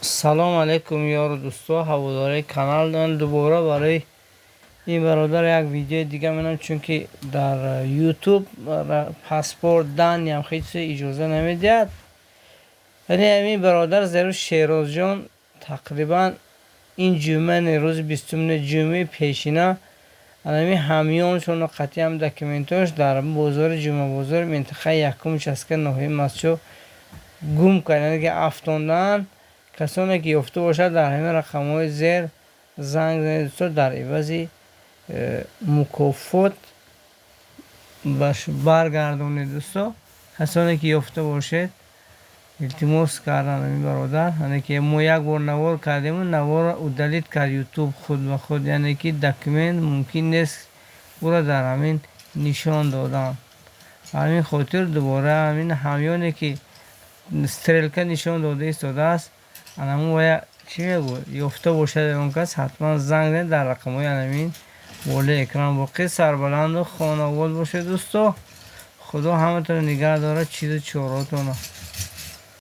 Салом алейкум, ёру дӯсто, ҳаводораи канал. Ман дубора барои ин бародар як видеои дига менам, чунки дар Ютуб паспорт даниам хеле чизе иҷоза намедиҳад. Вале ҳамин бародар зеру Шерозҷон тақрибан ин ҷумъа, не, рӯзи 20-уми ҷумъаи пешина ҳамин ҳамёншону қатъиам документош дар бозори Ҷумъабозори минтақаи якум, участка, ноҳияи Мастчоҳ гум кард, яъне ки афтондаанд. Касоне ки ёфта бошад, дар ҳамин рақамҳои зер занг занед, дӯсто, дар ивази мукофот баргардонед. Дӯсто, касоне ки ёфта бошед, илтимос кардам ҳамин бародар. Яъне ки мо як бор навор кардему, наворро удалить кард Ютуб худ ба худ, яъне ки документ мумкин нест ӯро дар ҳамин нишон додан. Ба ҳамин хотир дубора ҳамин ҳамёне ки стрелка нишон дода истодааст, анамун вая чӣ мегӯяд, ёфта бошад он кас, ҳатман занг занед дар рақамҳои анамин болои экран. Боқӣ сарбаланду хонаобод бошед, дӯсто. Худо ҳаматонро нигаҳ дорад, чизу чоротонро.